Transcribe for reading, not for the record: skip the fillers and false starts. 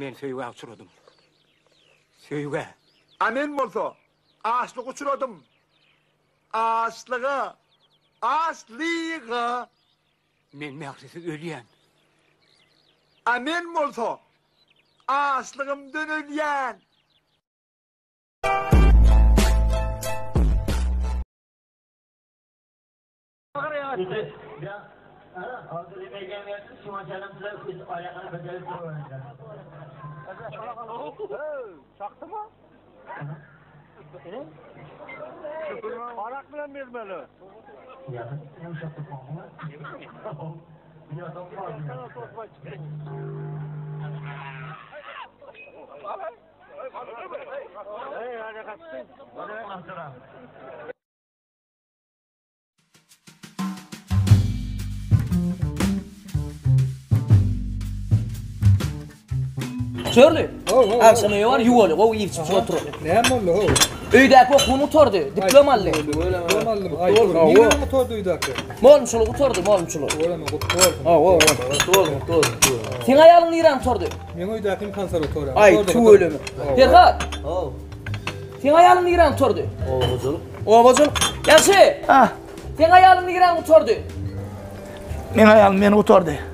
Men söýgä uçradym. Söýgä. A men bolsa açlyga uçradym. Açlyga! Açlyga! Men mährisiz ölýän. A men bolsa açlygymdan ölýän. Çörli. Agşam öýe bar, ýuwaly, gowy iýip içip oturaly. Näme boldy how? Öýdäki okuwyny gutardy, diplom aldy. Diplom aldymy? Aý, nireden gutardy öýdäki? Mugallymçylygy gutardy, mugallymçylygy. Tüweleme, gutly bolsun. Hawa, gutly bolsun, gutly bolsun. Seň aýalyň nireden gutardy? Meň öýdäkim konserwatoriýany Aý, tüweleme. Perhat. Seň aýalyň nireden gutardy? Oba hojalyk. Oba hojalyk. Ýagşy. Ah. Seň aýalyň nireden gutardy? Meň aýalym meni gutardy.